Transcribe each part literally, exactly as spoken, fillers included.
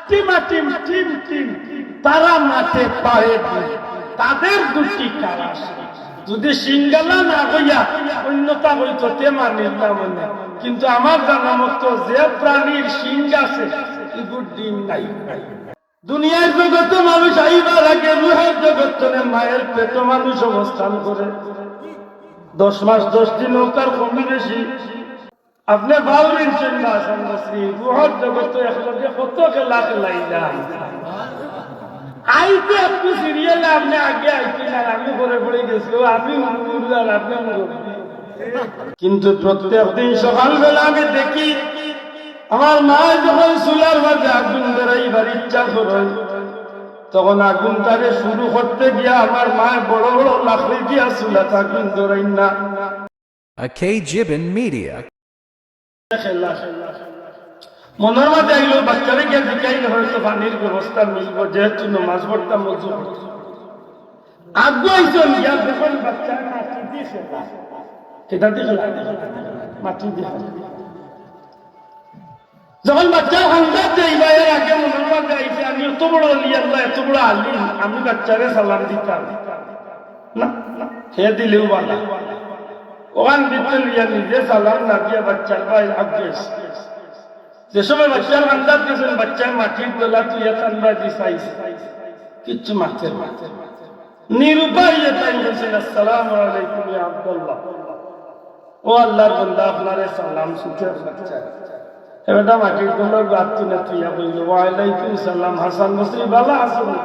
টিমা team, team team, তারা মাঠে পায়ে দিল, তাদের দুটি কারা শিং। যদি শিংগালা না কইয়া অন্যতা কইতো, তে মানিলাম না। কিন্তু আমার জানা মতো যে প্রাণীর শিং আছে, ইগুর ডিম নাই। দুনিয়ার জগতো মানুষ আইবার আগে রুহের জগত তনে মায়ের পেটো মানুষ অবস্থান করে। দশ মাস দশ দিন অউক আর কমে বেশি। আপনে বাউরির সন্ধ্যা সন্ধ্যা শ্রী রুহের জগতো একলগে কত খেলা খেলাইলাম। আইতে একটু সিরিয়ালে আপনে আগে আইছেন আর আমি পরে পড়ে গেছি, ও আমি হুজুর আর আপনে মুরব্বি। কিন্তু প্রত্যেক দিন সকালবেলা আমি দেখি আমার মায় যখন চুলার মাঝে আগুন ধরাইবার ইচ্ছা করে, তখন আগুনটারে শুরু করতে গিয়া আমার মায় বড় বড় লাকড়ি দিয়া চুলাত আগুন ধরাইন না। A K Gibbon Media. মনর মাঝে আইলো, বাচ্চারে গিয়া জিকাইলে হয়তো পানির ব্যবস্থা মিলবো, যেহেতু নমাজ পড়তাম, অজু করতাম। আগুয়াইছইন গিয়া দেখইন বাচ্চায় মাটি দি খেলা। কিতা দি খেলা? মাটি দি খেলা। যখন বাচ্চার কান্দাত যাইবা, এর আগে মনর মাঝে আইছে, আমি অত বড় অলি আল্লাহ, এত বড় আলিম, আমি বাচ্চারে সালাম দিতাম না, হে দিলেও বালা। অখান ভিতরে লইয়া নিজে সালাম না দিয়া বাচ্চার বায় আগুয়াইছে। যে সময় বাচ্চার কান্দাত গেছইন, বাচ্চায় মাটির তলা থুইয়া তান বায় দি চাইছে, কিচ্ছু মাতের না। নিরুপায় হইয়া তাইন বলছেন, "আসসালামু আলাইকুম ইয়া আব্দুল্লাহ।" ও আল্লাহর বান্দা, আপনারে সালাম, ছুটে বাচ্চা। এবার মাটির তলা গাত তুলে থুইয়া কইল, "ওয়ালাইকুম সালাম, হাসান বসরি, বালা আছো নি?"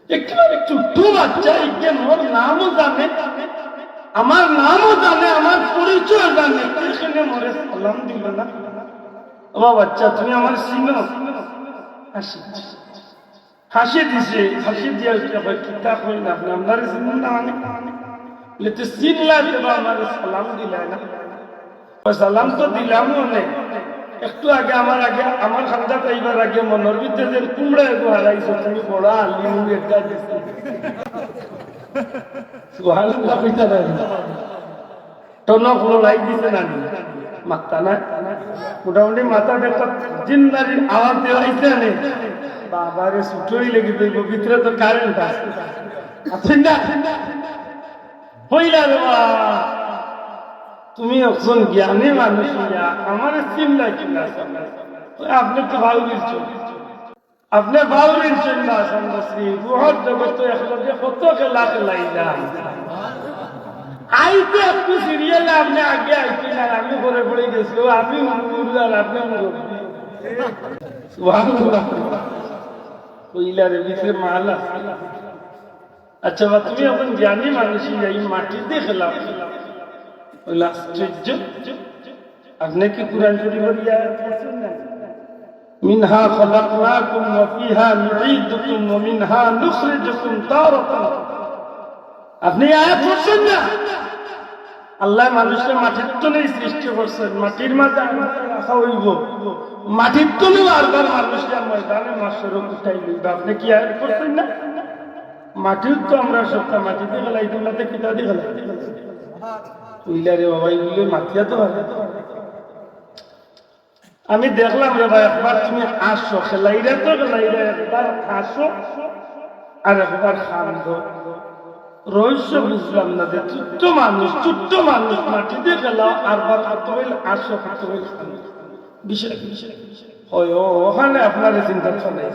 একেবারে ছোট্ট বাচ্চা, ইকে মোর নামও জানে, আমার নামও জানে, আমার পরিচয় জানে, এখানে মোরে সালাম দিল না। ও বাচ্চা, তুমি আমারে চিনো? হাসি, হাসি দিছে, হাসি দিয়া উঠিয়া কয়, "কিতা কইন আপনে? আপনারে চিনইন না মানে?" বলে, "তে চিনলায় তে বা আমারে সালাম দিলায় না।" কয়, "সালাম তো দিলাম অনে, একটু আগে আমার আগে, আমার কান্দাত আইবার আগে মনর ভিতরে যে কুমড়া এগু হারাইছো, তুমি বড় আলিম, এটা দিছো।" সুবহানাল্লাহ কইতা না। টনক লড়াই দিছে না নি? মাত্তা না। মোটামুটি মাথা একটা জিন্দারির আওয়াজ দেওয়া হইছে না নি? বাবারে, ছুটোই লেগে যাইব, ভিতরে তো কারেন্ট আছে। আছে না? হইলা রে বা, তুমি একজন জ্ঞানী মানুষ হইয়া আমারে চিনলা কি না? আপনে তো ভালো কিছু। আপনে বাউরির সন্ধ্যা সন্ধ্যা শ্রী রুহের জগতো একলগে কত খেলা খেলাইলাম। আইতে একটু সিরিয়ালে আপনে আগে আইছেন আর আমি পরে পড়ে গেছি, ও আমি হুজুর আর আপনে মুরব্বি। সুবহানাল্লাহ। কইলা রে, ভিতরে মাল আছে। আচ্ছা বা, তুমি এখন জ্ঞানী মানুষ, এই মাটি দিয়ে খেলা। বলে, "আশ্চর্য, আপনে কি কোরআন শরীফের এই আয়াত পড়ছেন না? মিনহা খালাকনাকুম ওয়া ফিহা নুঈদুকুম ওয়া মিনহা নুখরিজুকুম তারাতান।" আপনে এই আয়াত পড়ছেন না? আল্লায় মানুষরে মাটির তনে সৃষ্টি করছেন, মাটির মাঝে আবার রাখা হইব, মাটির তনে আরবার মানুষরে ময়দানে মাশরো উঠাই লইবা। আপনে কি আয়াত পড়ছেন না? মাটিও তো আমরা সবটা মাটি দি খেলাই, তোমরা তো কিতা দি খেলাই? কইলা রে বাবা, ইগুলো মাতিয়া তো পারে। আমি দেখলাম রে ভাই, একবার তুমি আসো, খেলাইরা তো খেলাইরা, একবার আসো আর একবার কান্দো। রহস্য বুঝলাম না যে ছোট্ট মানুষ, ছোট্ট মানুষ মাটি দি খেলাও, আরবার কত হইল আসো, কত হইল কান্দো। বিষয়, বিষয়। হয়, ও, ওখানে আপনারে চিন্তা চলে।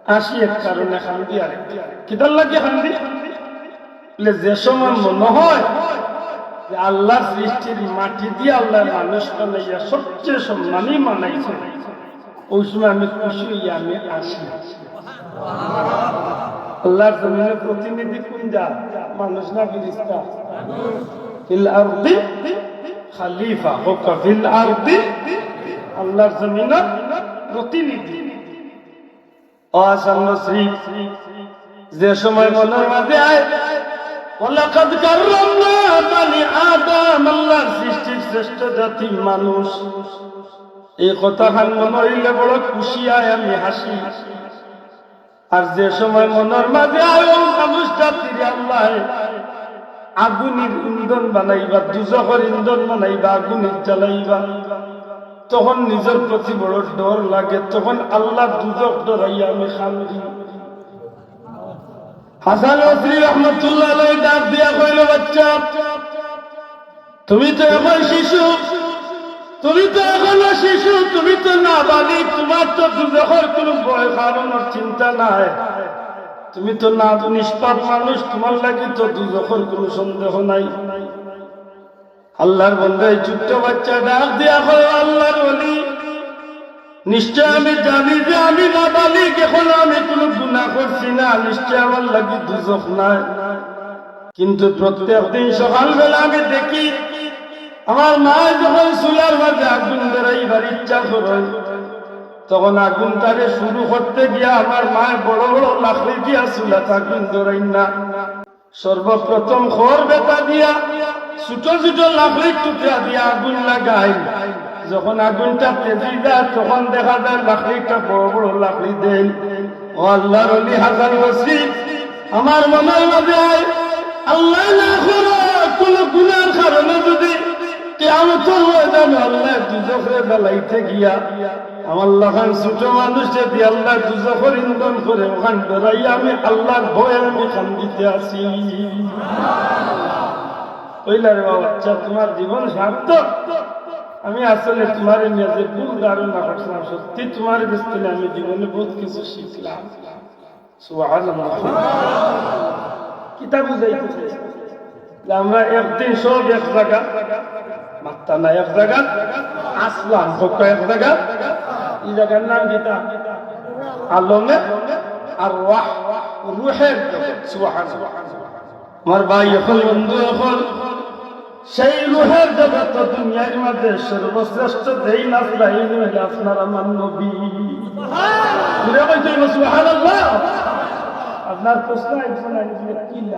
আসি এক কারণে কান্দি আরেক। কিতার লাগি কান্দি? বলে, যে সময় মনে হয় যে আল্লাহর সৃষ্টির মাটি দিয়া আল্লাহ মানুষ বানাইয়া সবচেয়ে সম্মানী বানাইছে, ওই সময় আমি খুশি হইয়া আমি আসি। আল্লাহর জমিনের প্রতিনিধি কোন জাত? মানুষ না ফিরিস্তা? ফিল আরদি খালিফা, হোক ফিল আরদি, আল্লাহর জমিনের প্রতিনিধি। ও হাসান বসরি, যে সময় মনর মাঝে আয়, "ওয়ালাকাদ কাররামনা বানি আদম", আল্লাহর সৃষ্টির শ্রেষ্ঠ জাতি মানুষ, এই কথাখান মনে হইলে বড় খুশি হয়, আমি হাসি। আর যে সময় মনর মাঝে আয়, "ও মানুষ জাতিরে আল্লাহ আগুনের ইন্ধন বানাইবা, দুজখর ইন্ধন বানাইবা, আগুনের জ্বালাইবা", তখন নিজর প্রতি বড় ডর লাগে, তখন আল্লার দুজখ ডরাইয়া আমি কান্দি। হাসান বসরি রহমতুল্লাহ আলাইহি ডাক দিয়া কইল, "বাচ্চা, তুমি তো এখন শিশু, তুমি তো এখনো শিশু, তুমি তো নাবালিগ, তুমার তো দুজখর কুনু ভয় কারণর চিন্তা নাই। তুমি তো না, নিষ্পাপ মানুষ, তুমার লাগি তো দুজখর কুনু সন্দেহ নাই।" আল্লার বন্দা, এই ছোট্ট বাচ্চা ডাক দিয়া কয়, "আল্লার ওলি, নিশ্চয় আমি জানি যে আমি নাবালিগ, এখনো আমি কুনু গুনাহ করছি না, নিশ্চয় আমার লাগি দুজখ নাই। কিন্তু প্রত্যেক দিন সকালবেলা আমি দেখি আমার মায় যখন চুলার মাঝে আগুন ধরাইবার ইচ্ছা করইন, তখন আগুনটারে শুরু করতে গিয়া আমার মায় বড় বড় লাকড়ি দিয়া চুলাত আগুন ধরাইন না।" সর্বপ্রথম খড় বেটা দিয়া, ছোট ছোট লাকড়ির টুকরা দিয়া আগুন লাগাইন। যখন আগুনটা তেজি যায়, তখন দেখা যায় লাকড়িটা বড় বড় লাকড়ি দেইন। ও আল্লার ওলি হাসান বসরি, আমার মনর মাঝে আয়, আল্লায় না করউক, কুনু গুনার কারণে যুদি কিয়ামতর ময়দানো আল্লায় দুজখরে জ্বালাইতে গিয়া আমার লাখান ছোট মানুষ যুদি আল্লায় দুজখর ইন্ধন করে, অখান ডরাইয়া আমি আল্লার ভয়ে আমি কান্দিতে আছি। কইলা, "রে বাবা, আচ্ছা, তুমার জীবন সার্থক। আমি আসলে তুমারে নিয়া যে ভুল ধারণা করছিলাম, সত্যি তুমার গেছ থনে আমি জীবনে বউত কিছু শিখলাম।" সুবহানাল্লাহ। কিতা বুঝাইতে চাইছে? যে আমরা একদিন সব এক জাগা, মাত্তা না এক জাগা, আসলাম, হক্কা এক জাগা, ই জাগার নাম কিতা? আলমে আরওয়াহ, রুহের জগৎ। সুবহানাল্লাহ। আমার ভাই অকল, বন্ধু অকল, সেই রুহের জগত দুনিয়ার মাঝে সর্বশ্রেষ্ঠ যেইন আছলা, এইন অইলা আপনার আমার নবী। জুরে কইতে অইবো, সুবহানাল্লাহ। আপনার প্রশ্ন একজন আইসলে কিলা?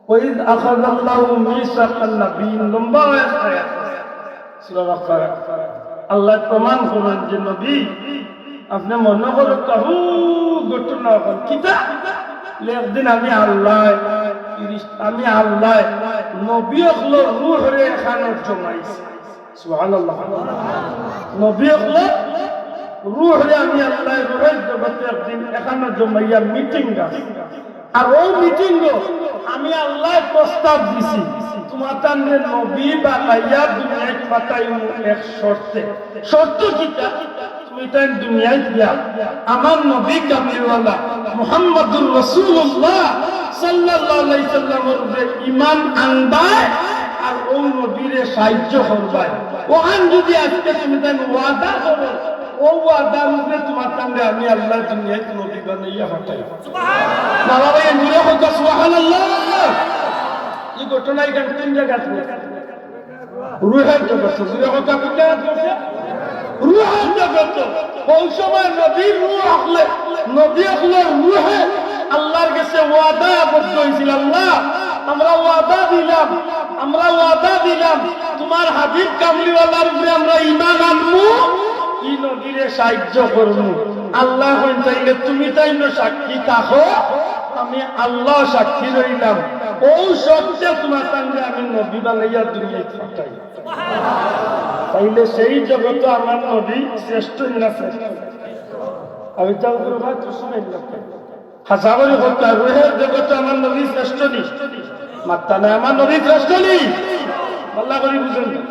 وإذ أخذ الله ميثاق النبيين, লম্বা আয়াত আছে। সূরা বাকারা। আল্লায় প্রমাণ করইন যে নবী, আপনে মনো করউক্কা, হউ ঘটনা অখন। কিতা? একদিন আমি আল্লায়, ফিরিস-, আমি আল্লায় নবী অকলর রুহরে এখানো জমাইছি। সুবহানাল্লাহ। নবী অকলর রুহরে আমি আল্লায় রুহের জগতে একদিন এখানো জমাইয়া মিটিং আছে। আর অউ মিটিংও আমি আল্লায় প্রস্তাব দিছি, তুমাতানরে নবী বানাইয়া দুনিয়াত পাঠাইমু এক শর্তে। শর্ত কিতা? তুমি তাইন দুনিয়াত গিয়া আমার নবী কামলিওয়ালা মুহাম্মাদুর রাসূলুল্লাহ সাল্লাল্লাহু আলাইহি সাল্লামর উপরে ঈমান আনবায় আর অউ নবীরে সাহায্য করবায়। অখান যুদি আজকে তুমি তাইন ওয়াদা করো, অউ ওয়াদার উপরে তুমাতানরে আমি আল্লায় দুনিয়াত নবী বানাইয়া পাঠাইমু। বাবা ভাই, জুরে কউক্কা সুবহানাল্লাহ। ই ঘটনা ইখান তিন জাগাত ঘটছে। রুহের জগত, জুরে কউক্কা, কোন জাগাত ঘটছে? রুহের জগত। অউ সময় নবীর রুহ অকলে, নবী অকলর রুহে আল্লার গেছে ওয়াদাবদ্ধ অইছিল, "আল্লাহ, আমরা ওয়াদা দিলাম, আমরা ওয়াদা দিলাম, তুমার হাবিব কামলিওয়ালার উপরে আমরা ঈমান আনমু, ই নবীরে সাহায্য করমু।" আল্লায় কইন, "তাইলে তুমি তাইন সাক্ষী থাকো, আমি আল্লাহ সাক্ষী রইলাম, অউ শর্তে তুমাতানরে আমি নবী বানাইয়া দুনিয়াত পাঠাইমু।" তাইলে সেই জগতো আমার নবী শ্রেষ্ঠ না শ্রেষ্ঠ? আমি চাও করে ভাই তো শুনাই না। হাছা করি কউক্কা, রুহের জগতো আমার নবী শ্রেষ্ঠ নি? মাত্তা নাই, আমার নবী শ্রেষ্ঠ নি? আল্লাহ করি বুঝইন।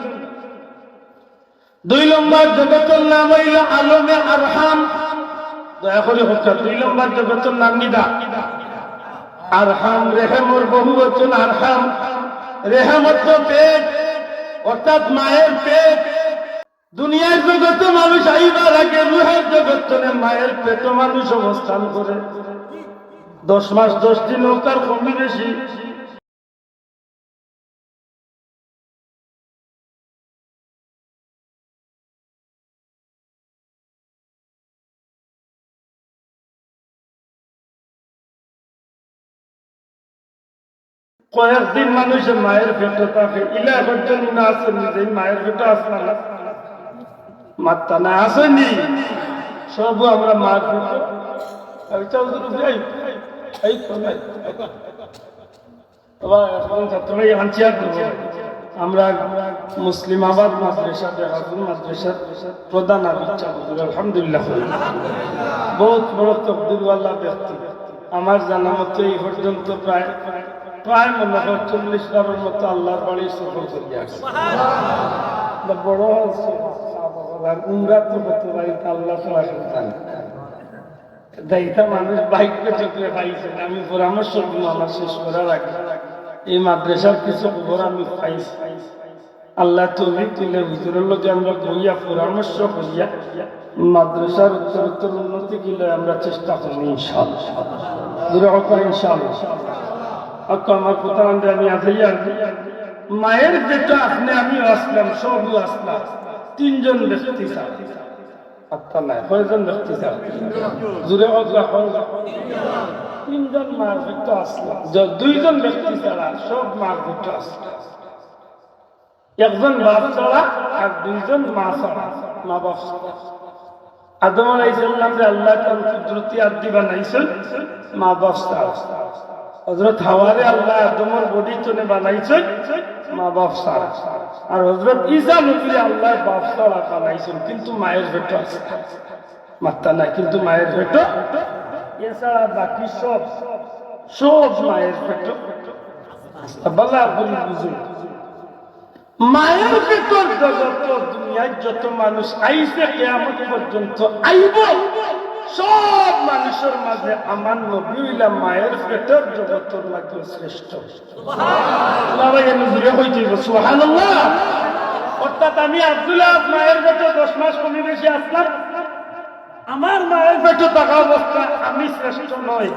দুই নম্বর জগতর নাম অইলো আলমে আরহাম। দয়া করি কউক্কা, দুই নম্বর জগতর নাম কিতা? আরহাম, রেহেমর বহুবচন আরহাম। রেহেম অর্থ পেট, অর্থাৎ মায়ের পেট। দুনিয়ার জগতো মানুষ আইবার আগে রুহের জগত থনে মায়ের পেটো মানুষ অবস্থান করে। দশ মাস দশ দিন অউক আর কমি বেশি। কয়েকদিন মানুষে মায়ের পেটো থাকে, ইলা একজন ইনা আছইন নি, মায়ের পেটো আছলা না? মাত্তা না, আছইন নি? সবউ আমরা মার পেটো। আমি চাও তো এই, এই তো নাই। বাবা, এখন ছাত্র ভাই, এখন চেয়ার দেবো। আমরা মুসলিমাবাদ মাদ্রাসা, দেরাদুন মাদ্রাসার প্রধান আবিদ সাব হুজুর, আলহামদুলিল্লাহ। বহুত বড় তকদিরওয়ালা ব্যক্তি। আমার জানা মতে এই পর্যন্ত প্রায়, প্রায় মনে হয় চল্লিশ বারর মতো আল্লাহর বাড়ি সফর করিয়া আসছে। তা বড় হয়েছে, আর উমরা তো হতে পারি, তা আল্লাহ ছাড়া কেউ জানে। তা এটা মানুষ ভাগ্য চক্রে পাইছে। আমি পরামর্শ দিব আমার শেষ করার আগে, এই মাদ্রাসার কিছু খবর আমি পাইছি। আল্লাহ তৌফিক দিলে হুজুরের লগে আমরা বইয়া পরামর্শ করিয়া মাদ্রাসার উত্তরোত্তর উন্নতি কিলা আমরা চেষ্টা করব ইনশাআল্লাহ। জোরে হোক ইনশাআল্লাহ। আচ্ছা, আমার কথা আনতে আমি আজই আর কি। মায়ের পেটে আপনি আমিও আসলাম, সবই আসলাম, তিনজন ব্যক্তি ছাড়া। আত্মা নাই, কয়জন ব্যক্তি ছাড়া? জোরে হোক না, কয়জন? তিনজন মার পেটে আসলাম, য-, দুইজন ব্যক্তি ছাড়া, সব মার পেটে আসলাম। একজন বাপ ছাড়া আর দুইজন মা ছাড়া, মা বাপ ছাড়া। আদম আলাইহিস সালামরে আল্লাহ তার কুদরতি আত দি বানাইছইন মা বাপ ছাড়া। হযরত হাওয়ারে আল্লাহ আদমর বডি তনে বানাইছইন মা বাপ ছাড়া। আর হযরত ঈসা নবীরে আল্লাহ বাপ ছাড়া বানাইছইন, কিন্তু মায়ের পেটে আছে। মাত্তা নাই, কিন্তু মায়ের পেটে। এছাড়া বাকি সব, সব মায়ের পেটে। ভালা করি বুঝুন। মায়ের পেটর জগত, দুনিয়ার যত মানুষ আইছে, কিয়ামত পর্যন্ত আইব, সব মানুষের মাঝে আমার নবী অইলা মায়ের পেটর জগতর মাঝে শ্রেষ্ঠ। বাবা, এ নজরে হইতে হইব, সুবহানাল্লাহ। অর্থাৎ আমি আব্দুল্লাহ মায়ের পেটে দশ মাস কমই বেশি আসলাম, আমার মায়ের পেটে থাকা অবস্থায় আমি শ্রেষ্ঠ নই।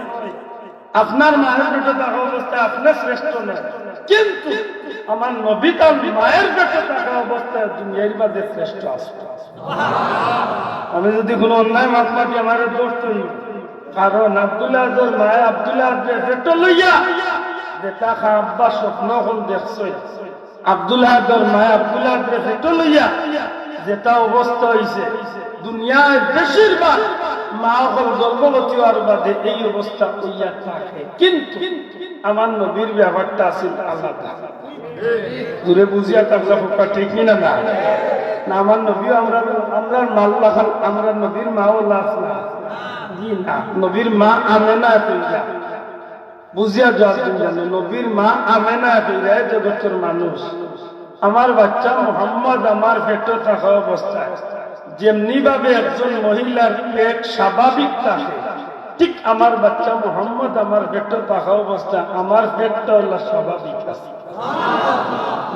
আপনার মায়ের পেটে থাকা অবস্থায় আপনি শ্রেষ্ঠ নয়, কিন্তু আমার নবী তার মায়ের পেটে থাকা অবস্থায় দুনিয়ার মাঝে শ্রেষ্ঠ আছে। আমি যদি কোনো অন্যায় মাত মাতি, আমারে ধরতে হইব। কারণ আব্দুল্লাহ আদর মায়ে আব্দুল্লাহ আদরে পেটো লইয়া যেটা খা আব্বা স্বপ্ন অখন দেখছইন, আব্দুল আহাদর মায়ে আব্দুল আহাদরে পেটো লইয়া যেটা অবস্থা অইছে, দুনিয়ার বেশিরভাগ মা অকল গর্ভবতী অওয়ার বাদে এই অবস্থা অইয়া থাকে। কিন্তু আমার নবীর ব্যাপারটা আছিল আলাদা। জোরে বুঝিয়া থাকলে কথা ঠিক নি না? না, না, আমার নবীও আমরা, আমরার মাল লাখান, আমরার নবীর মাও লাখ না। জি না, নবীর মা আমেনা কইলা। বুঝিয়া যাওয়ার জন্য জানে, নবীর মা আমেনা কইলা, "এ জগতর মানুষ, আমার বাচ্চা মোহাম্মদ আমার পেটো থাকা অবস্থায় যেমনি ভাবে একজন মহিলার পেট স্বাভাবিক থাকে, ঠিক আমার বাচ্চা মোহাম্মদ আমার পেটো থাকা অবস্থায় আমার পেটটা অলা স্বাভাবিক আছে।"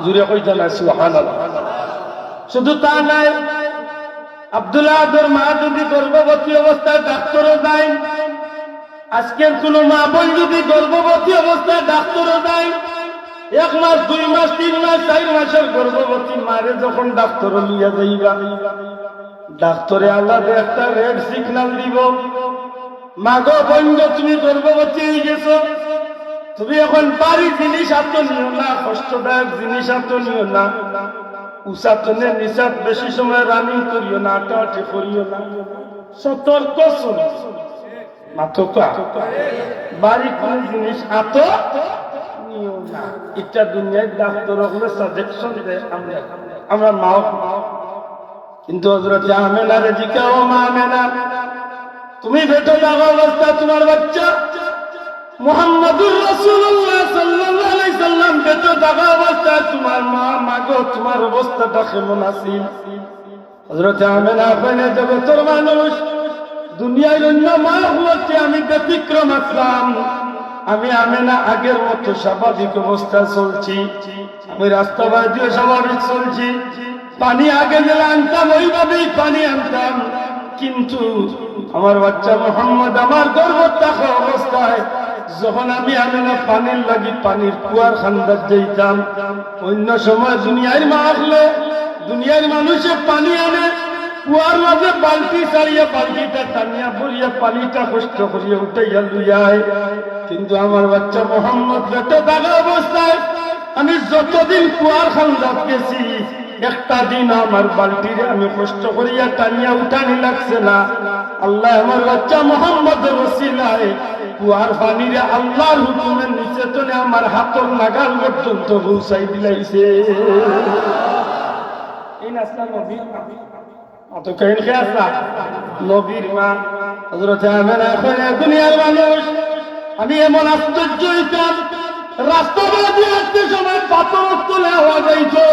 জোরে কইতা না, সুবহানাল্লাহ। শুধু তা নাই, আব্দুল আহাদর মা যদি গর্ভবতী অবস্থায় ডাক্তারও যাইন, আজকের কোনো মা বোন যদি গর্ভবতী অবস্থায় ডাক্তারও যাইন, এক মাস, দুই মাস, তিন মাস, চাইর মাসর গর্ভবতী মারে যখন ডাক্তারও লইয়া যাইবা, ডাক্তারে আলাদা একটা রেড সিগন্যাল দিব, "মাগো বইনগো, তুমি গর্ভবতী অইগেছো, তুমি অখন ভারী জিনিস আতো নিও না, কষ্টদায়ক জিনিস আতো নিও না, উচাতনে নিচাত বেশি সময় রানিং করিও না, আটাআটি করিও না, সতর্ক চলিও।" মাতো তো, ভারী কোনো জিনিস আতো নিও না। ইটা দুনিয়ার ডাক্তার অকলে সাজেশন দেয়, আমরা, আমরা মাও, মাও। কিন্তু হযরতে আমেনারে জিকাও, "ও মা আমেনা, তুমি পেটো থাকা অবস্থায় তোমার বাচ্চা মুহাম্মাদুর রাসূলুল্লাহ সাল্লাল্লাহু আলাইহি সাল্লাম পেটো থাকা অবস্থায় তোমার মা, মাগো, তোমার অবস্থাটা কেমন আছিল?" হযরতে আমেনা কইন, "এ জগতর মানুষ, দুনিয়ার অন্য মা অকলতে আমি ব্যতিক্রম আছলাম। আমি আমেনা আগের মতো স্বাভাবিক অবস্থায় চলছি, আমি রাস্তা বায়দিও স্বাভাবিক চলছি, পানি আগে যেলা আনতাম, ওইভাবেই পানি আনতাম, কিন্তু আমার বাচ্চা মোহাম্মদ আমার গর্ভত থাকা অবস্থায় যখন আমি আমেনা পানির লাগি পানির কুয়ার কান্দাত যাইতাম, অন্য সময় দুনিয়ার মা অকলে, দুনিয়ার মানুষে পানি আনে, কুয়ার মাঝে বালতি ছাড়িয়া বালতিটা টানিয়া ভরিয়া পানিটা কষ্ট করিয়া উঠাইয়া লইয়া আয়, কিন্তু আমার বাচ্চা মোহাম্মদ পেটো থাকা অবস্থায় আমি যতদিন কুয়ার কান্দাত গেছি, একটা দিন আমার বালতিরে আমি কষ্ট করিয়া টানিয়া উঠানি লাগছে না।" আল্লাহ আমার বাচ্চা মোহাম্মদর ওসিলায় কুয়ার পানিরে আল্লাহর হুকুমে নিচে তনে আমার হাতর নাগাল পর্যন্ত পৌঁছাই দিলাইছে। এই নাসলা নবীর মা। অত কেন কে আসলা? নবীর মা। হযরতে আমেনা কইন, দুনিয়ার মানুষ, আমি এমন আশ্চর্য হইতাম, রাস্তা বাদি আটতে সময় পাথর তলে আওয়াজ আইতো,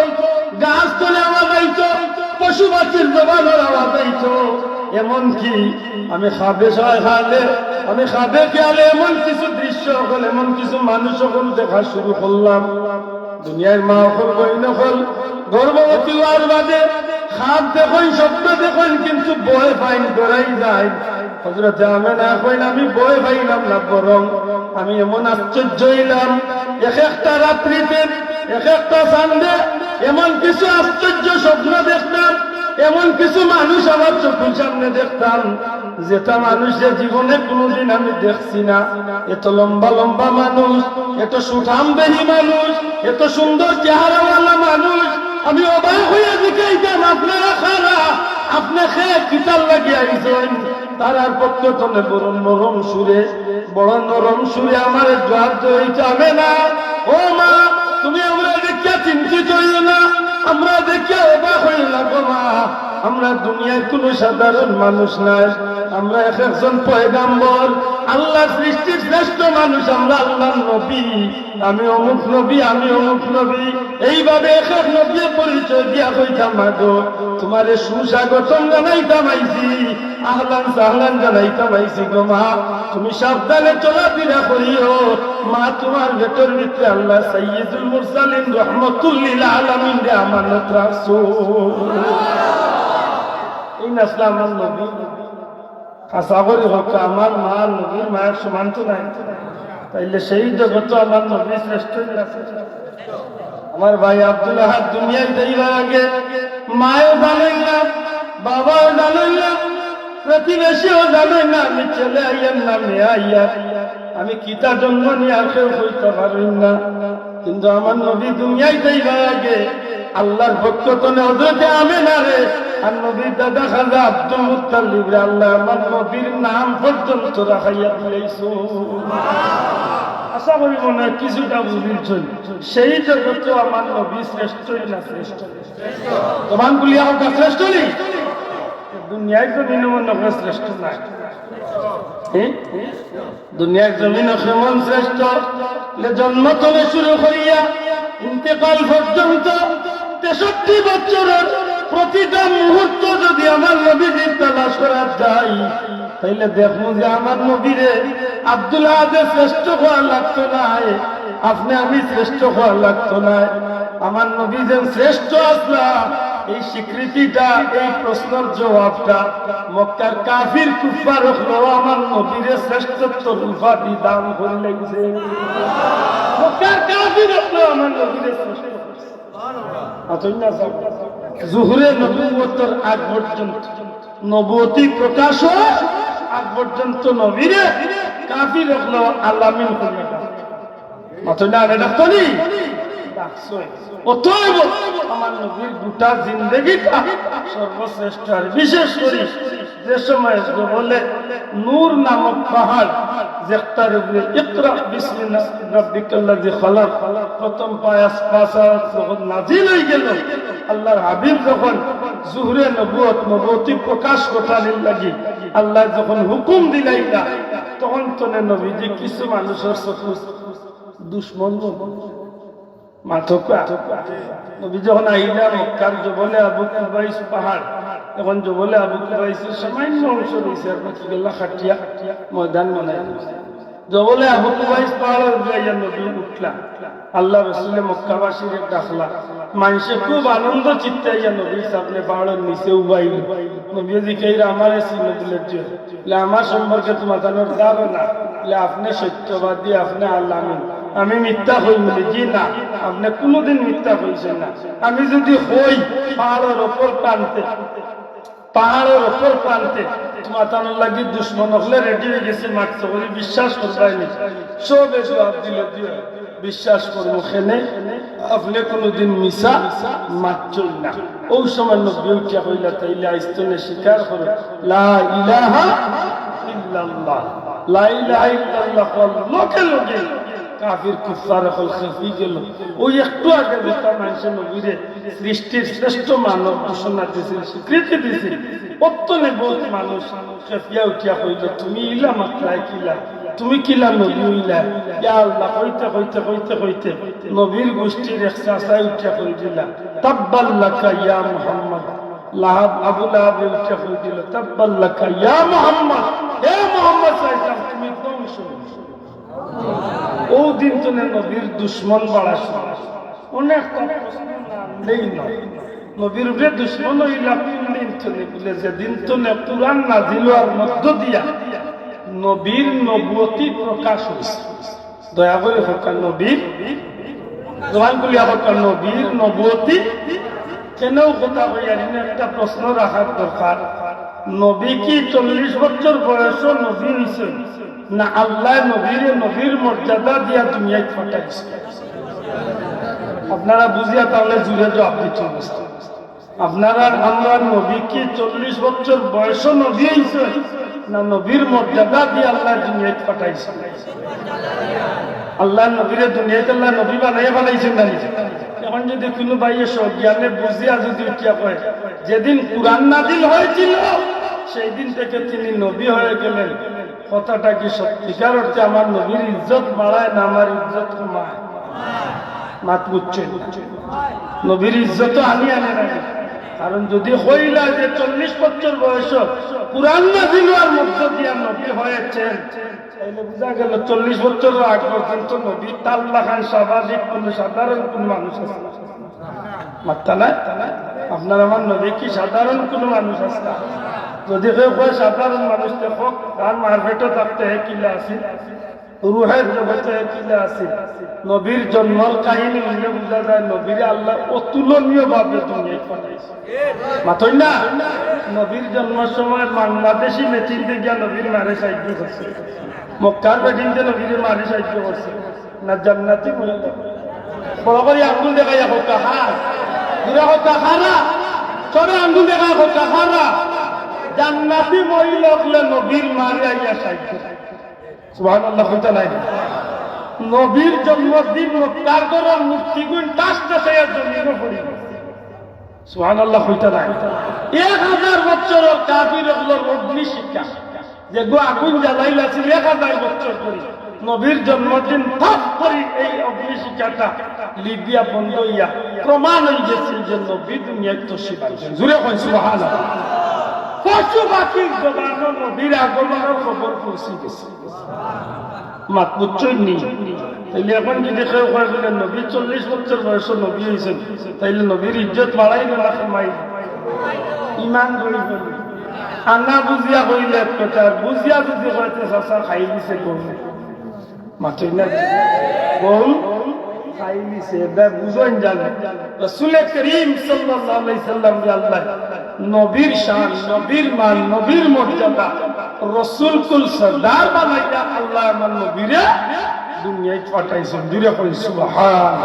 গাছ তলে আওয়াজ আইতো, পশু পাখির জবানর আওয়াজ আইতো। এমনকি আমি খাবে সয় খালে, আমি খাবে খেয়ালে এমন কিছু দৃশ্য অকল, এমন কিছু মানুষ অকল দেখা শুরু করলাম। দুনিয়ার মা অকল, বইন অকল, গর্ভবতী হওয়ার বাদে খাব দেখইন, স্বপ্ন দেখইন, কিন্তু ভয় পাইন, ডরাই যাইন। হযরতে আমেনা কইন, আমি ভয় পাইলাম না, বরং আমি এমন আশ্চর্য হইলাম, এক একটা রাত্রিতে এক একটা চান্দে এমন কিছু আশ্চর্য স্বপ্ন দেখতাম, এমন কিছু মানুষ আমার চোখের সামনে দেখতাম, যেটা মানুষের জীবনে কোনোদিন আমি দেখছি না। এত লম্বা লম্বা মানুষ, এত সুঠামদেহী মানুষ, এত সুন্দর চেহারাওয়ালা মানুষ। আমি অবাক হইয়া জিকাইতাম, আপনারা কারা? আপনে কে? কিতার লাগি আইছইন? তারার পক্ষ তনে বড় নরম সুরে, বড় নরম সুরে আমারে জবাব দিছে, আমেনা, ও মা, তুমি আমরারে দেখিয়া চিন্তিত হইও না, আমরারে দেখিয়া অবাক হইও না গো মা। আমরা দুনিয়ার কোনো সাধারণ মানুষ নায়, আমরা এক একজন পয়গাম্বর, আল্লাহর সৃষ্টির শ্রেষ্ঠ মানুষ, আমরা আল্লাহর নবী। আমি অমুক নবী, আমি অমুক নবী। এইভাবে এক এক নবীয়ে পরিচয় দিয়া কইতাম, মাগো, তুমারে সুস্বাগতম জানাইতাম আইছি, আহলান সাহলান জানাইতাম আইছি গো মা। তুমি সাবধানে চলাফিরা করিও। মা, তুমার পেটর ভিতরে আল্লাহ সাইয়্যিদুল মুরসালিন রহমাতুল লিল আলামিনরে আমানত রাখছো। এই নাসলা আমার নবী। আশা করি হক আমার মা নবীর মায়ের সমান তো নাই। তাইলে সেই জগতো আমার নবী শ্রেষ্ঠ না? আমার ভাই আব্দুল আহাদ দুনিয়াত যাইবার আগে মায়ও জানইন না, বাবাও জানইন না, প্রতিবেশীও জানইন না, আমি ছেলে আইয়ার না মেয়ে আইয়ার, আমি কিতা জন্ম নিয়ার কেউ কইতা পারইন না। কিন্তু আমার নবী দুনিয়াত যাইবার আগে আল্লাহর পক্ষ তনে হযরতে আমেনারে আর নবীর দাদা খাজা আব্দুল মুত্তালিবরে আল্লায় আমার নবীর নাম পর্যন্ত রাখাইয়া দিলাইছইন। আশা করি মনে হয় কিছুটা বুঝিলছইন। সেই জগতো আমার নবী শ্রেষ্ঠ না শ্রেষ্ঠ? জবান খুলিয়া কউক্কা, শ্রেষ্ঠ নি? দুনিয়ার জমিনো মনে হয় শ্রেষ্ঠ নায়। হুম? দুনিয়ার জমিনো কেমন শ্রেষ্ঠ? যে জন্ম তনে শুরু করিয়া ইন্তেকাল পর্যন্ত তেষট্টি বছরর প্রতিটা মুহূর্ত যদি আমার নবীজির তালাশ করা যায়, তাইলে দেখমু যে আমার নবীরে আব্দুল আহাদে শ্রেষ্ঠ কওয়া লাগতো নায়, আপনে আমি শ্রেষ্ঠ কওয়া লাগতো নায়। আমার নবী যেন শ্রেষ্ঠ আছলা, এই স্বীকৃতিটা, এই প্রশ্নর জবাবটা মক্কার কাফির কুফফার অকলেও আমার নবীরে শ্রেষ্ঠত্বর উপাধি দান করিলাইছে। মক্কার কাফির অকলেও আমার নবীরে শ্রেষ্ঠ। অথচ না, জুহুরে নবুয়তর আগ পর্যন্ত, নবুয়তি প্রকাশ অওয়ার আগ পর্যন্ত নবীরে কাফির অকলেও আল আমিন করিয়া ডাকছে। মাতইন না, আরে ডাকতো নি? ডাকছে। অতএব আমার নবীর গোটা জিন্দেগিটা সর্বশ্রেষ্ঠ। আর বিশেষ করি যে সময় জবলে নূর নামক পাহাড়, যেটার উপরে ইকরা বিসমি রাব্বিকাল্লাযী খালাক, প্রথম পাঁচ, পাঁচ আয়াত যখন নাজিল হয়ে গেল, আল্লাহর হাবিব যখন জুহুরে নবুয়ত, নবুয়তি প্রকাশ ঘটানির লাগি আল্লায় যখন হুকুম দিলাইলা, তখন তনে নবীজি কিছু মানুষর চকুত দুশমন বনে। মাতউক্কা। নবী যখন আইলা মক্কার জবলে আবু কুবাইস পাহাড়, এখন জবলে আবু কুবাইসর সামান্য অংশ রইছে, আর বাকি গেলা কাটিয়া ময়দান বানাই দিছে। জবলে আবু কুবাইস পাহাড়র উপরে আইয়া নবী উঠলা। আল্লাহর রসুলে মক্কাবাসীরে ডাকলা। মানষে খুব আনন্দ চিত্তে আইয়া নবীর সামনে পাহাড়র নিচে উবাইল। নবীয়ে জিকাইরা, আমারে চিনো? বলে, জি। বলে, আমার সম্পর্কে তুমাতানর ধারণা? বলে, আপনে সত্যবাদী, আপনে আল আমিন। আমি মিথ্যা কইমু নি? জি না, আপনে কুনুদিন মিথ্যা কইছইন না। আমি যুদি কই পাহাড়র অপর প্রান্তে, পাহাড়র অপর প্রান্তে তুমাতানর লাগি দুশমন অকলে ready অই গেছে, মারতো করি, বিশ্বাস করবায় নি? সবে জবাব দিল, জি, বিশ্বাস করমু কেনে, আপনে কুনুদিন মিছা মাতছইন না। অউ সময় নবী উঠিয়া কইলা, তাইলে আইজ তনে স্বীকার করো, লা ইলাহা ইল্লাল্লাহ। লা ইলাহা ইল্লাল্লাহ কওয়ার লগে লগে কাফির কুফফার অকল খেপি গেল। ওই একটু আগে যেটা মানষে নবীরে সৃষ্টির শ্রেষ্ঠ মানব ঘোষণা দিছিল, স্বীকৃতি দিছিল, অত নে বহুত মানুষ খেপিয়া উঠিয়া কইল, "তুমি ইলা মাতলায় কিলা? তুমি কিলা নবী অইলা?" ইয়া আল্লাহ, কইতে কইতে কইতে কইতে নবীর গোষ্ঠীর এক চাচায় উঠিয়া কই দিলা, "তাব্বাল লাকা ইয়া মুহাম্মদ।" লাহাব, আবু লাহাবে উঠিয়া কই দিল, "তাব্বাল লাকা ইয়া মুহাম্মদ, হে মুহাম্মদ সাল্লাল্লাহু আলাইহি ওয়াসাল্লাম, তুমি ধ্বংস।" ও দিন তনে নবীর দুশমন বাড়া শুরু। অনেক প্রশ্ন না আনলেই নয়। নবীর উপরে দুশমন অইলা কোন দিন তনে? বলে, যেদিন তনে কোরআন নাজিল অওয়ার মধ্য দিয়া নবীর নবুয়তি প্রকাশ অইছে। দয়া করি কউক্কা নবীর, জবান খুলিয়া কউক্কা নবীর নবুয়তি। কেনে কথা কইয়ার, ইনো একটা প্রশ্ন রাখার দরকার। নবী কি চল্লিশ বছর বয়সো নবী অইছইন, না আল্লায় নবীরে নবীর মর্যাদা দিয়া দুনিয়াত পাঠাইছইন? আপনারা বুঝিয়া তাইলে জুরে জবাব দিতে অইবো। আপনারা, আমরার নবী কি চল্লিশ বছর বয়সো নবী অইছইন, না নবীর মর্যাদা দিয়া আল্লায় দুনিয়াত পাঠাইছইন? আল্লায় নবীরে দুনিয়াত আল্লায় নবী বানাইয়া পাঠাইছইন না নি? এখন যদি কুনু ভাইয়ে সজ্ঞানে বুঝিয়া যদি উঠিয়া কয়, "যেদিন কোরআন নাজিল হয়েছিল, সেই দিন থেকে তিনি নবী হয়ে গেলেন", কথাটা কি সত্যিকার অর্থে আমার নবীর ইজ্জত বাড়ায় না আমার ইজ্জত কমায়? মাত বুঝছইন না। নবীর ইজ্জত আনি আনে না। কারণ যদি কইলা যে চল্লিশ বছর বয়স কোরআন নাজিল অওয়ার মধ্য দিয়া নবী হয়েছেন, তাইলে বুঝা গেল চল্লিশ বছর আগ পর্যন্ত নবী তার লাখান স্বাভাবিক কোনো সাধারণ কোনো মানুষ আছে না। মাত্তা নাই? আপনার আমার নবী কি সাধারণ কোনো মানুষ আছে না? যদি কেউ কয় সাধারণ মানুষ, তে হোক, তার মার পেটো থাকতে হে কিলা আছে, রুহের জগতে হে কিলা আছে। নবীর জন্মর কাহিনী মিলে বুঝা যায় নবীরে আল্লায় অতুলনীয় ভাবে দুনিয়াত পাঠাইছইন। মাতইন না? নবীর জন্মর সময় বাংলাদেশি বেটিন্তে গিয়া নবীর মারে সাহায্য করছে, মক্কার বেটিন্তে নবীর মারে সাহায্য করছে, না জান্নাতি মহিলা? বড় করি আঙ্গুল দেখাইয়া কউক্কা, হ্যাঁ। জুরে কউক্কা, কারা? সবে আঙ্গুল দেখাইয়া কউক্কা, কারা? জান্নাতি মহিলা অকলে নবীর মারে আইয়া সাহায্য। সুবহানাল্লাহ কইতা নাই? নবীর জন্মদিন মক্কার ঘরর মূর্তিগুইন টাস টাসাইয়া জমিনো পড়ি গেছে। সুবহানাল্লাহ কইতা নাই? এক হাজার বছরর কাফির অকলর অগ্নিশিখা, যেগু আগুন জ্বালাইল আছিল এক হাজার বছর ধরি, নবীর জন্মদিন থাপ করি এই অগ্নিশিখাটা লিবিয়া বন্ধ অইয়া প্রমাণ অই গেছিল যে নবী দুনিয়াত তশরিফ আনছইন। জুরে কইন সুবহানাল্লাহ। পশু পাখির জবানো নবীর আগমনর খবর পৌঁছি গেছে। মাত বুঝছইন নি? তাইলে এখন যদি কেউ কয় বলে নবী চল্লিশ বছর বয়সো নবী অইছইন, তাইলে নবীর ইজ্জত বাড়াইল না কমাইল? ইমান রইল না। আনা বুঝিয়া কইলে এক কথা, আর বুঝিয়া যদি কয় তে চাচা খাই দিছে গরু। মাতইন না? গরু খাই দিছে, এটা বুঝইন জানে। রাসূলে করিম সাল্লাল্লাহু আলাইহি সাল্লামরে আল্লায় নবীর শান, নবীর মান, নবীর মর্যাদা, রসুলকুল সর্দার বানাইয়া আল্লায় আমার নবীরে দুনিয়াত পাঠাইছইন। জুরে কইন সুবহান।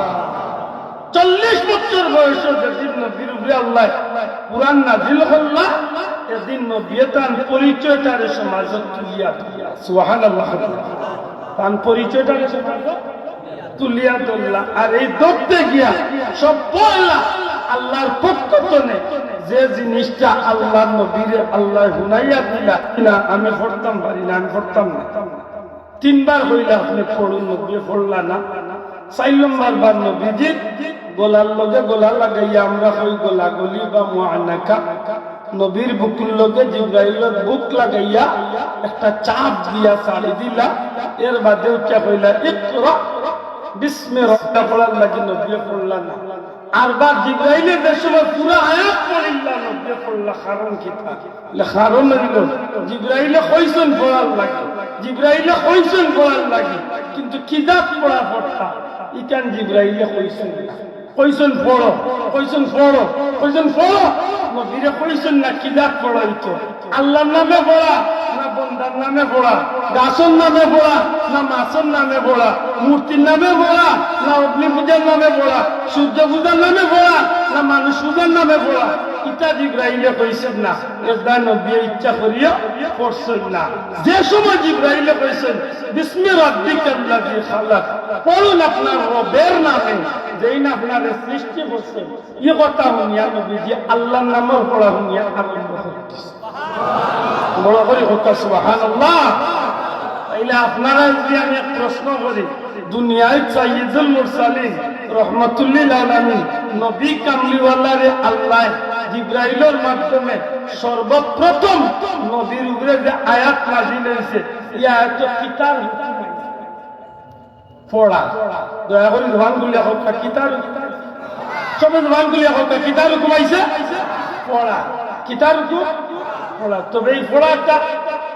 চল্লিশ বছর বয়সো যেদিন নবীর উপরে আল্লায় কোরআন নাজিল করলা, এদিন নবীয়ে তান পরিচয়টারে সমাজত তুলিয়া ধরলা। সুবহানাল্লাহ। তান পরিচয়টারে সমাজত তুলিয়া ধরলা। আর এই ধরতে গিয়া সব পয়লা আল্লাহর পক্ষ তনে যে জিনিসটা আল্লাহর নবীরে আল্লায় হুনাইয়া দিলা, না, আমি পড়তাম পারি না, আমি পড়তাম না। তিনবার কইলা, "আপনে পড়ুন", নবীয়ে পড়লা না। চাইর নম্বর বার নবীজির গলার লগে গলা লাগাইয়া, আমরা কই গলাগলি বা মুআনাকা, নবীর বুকুর লগে জিব্রাইলর বুক লাগাইয়া একটা চাপ দিয়া ছাড়ি দিলা। এর বাদে উঠিয়া কইলা, "ইকরা বিসমি রব্বিকা" পড়ার লাগি, নবীয়ে পড়লা না। আরবার জিব্রাইলে যে সময় পুরা আয়াত পড়িলা, নবীয়ে পড়লা, কারণ কিতা? বলে, কারণ অইল, জিব্রাইলে কইছইন পড়ার লাগি, জিব্রাইলে কইছইন পড়ার লাগি, কিন্তু কিজাত পড়া পড়তা, ইখান জিব্রাইলে কইছইন না। কইছইন পড়ো, কইছইন পড়ো, কইছইন পড়ো। নবীরে কইছইন না কিজাত পড়া অইতো। আল্লাহর নামে পড়া, না বন্দার নামে পড়া, গাছর নামে পড়া, না মাছর নামে পড়া, মূর্তির নামে পড়া, না অগ্নি পূজার নামে পড়া, সূর্য পূজার নামে পড়া, না মানুষ পূজার নামে পড়া। ইটা জিব্রাইলে কইছইন না, এরদায় নবীয়ে ইচ্ছা করিয়া পড়ছইন না। যে সময় জিব্রাইলে কইছইন, "বিসমি রাব্বিকাল্লাযী খালাক", পড়ুন আপনার রবের নামে, যেইন আপনারে সৃষ্টি করছইন, ই কথা হুনিয়া নবীজি আল্লার নামর পড়া হুনিয়া আরম্ভ করছইন। বড় করি কউক্কা সুবহানাল্লাহ। তাইলে আপনারারে যুদি আমি এক প্রশ্ন করি, দুনিয়ার সাইয়্যিদুল মুরসালিন, রহমাতুল্লিল আলামিন, নবী কামলিওয়ালারে আল্লায় জিব্রাইলর মাধ্যমে সর্বপ্রথম নবীর উপরে যে আয়াত নাজিল অইছে, ই আয়াত কিতার হুকুম আইছে? পড়া। দয়া করি জবান খুলিয়া কউক্কা, কিতার হুকুম? সবে জবান খুলিয়া কউক্কা, কিতার হুকুম আইছে? পড়া। কিতার হুকুম? পড়া। তবে ই পড়াটা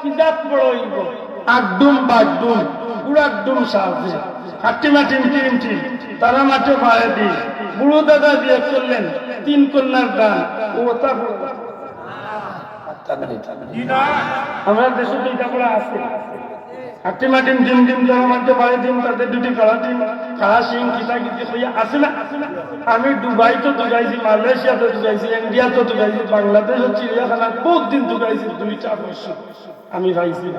কি জাত পড়া অইবো? আগডুম বাগডুম, গুড়ার ডিম সাজে, হাট্টিমা টিম টিম টিম, তারা মাঠে পাড়ে দিম, বুড়ো দাদা বিয়া করলেন, তিন কন্যার দান, ও তা পড়া। আমরার দেশো তো ইটা পড়া আছে। হাট্টিমা টিম টিম টিম, তারা মাঠে পাড়ে দিম, তাদের দুটি কালা টিম, কালা শিং, কিতা কিতি কইয়া আছে না? আমি দুবাইত তুকাইছি, মালয়েশিয়াত তুকাইছি, ইন্ডিয়াত তুকাইছি, বাংলাদেশর চিড়িয়াখানাত বউত দিন তুকাইছি, দুইটা পশু আমি পাইছি।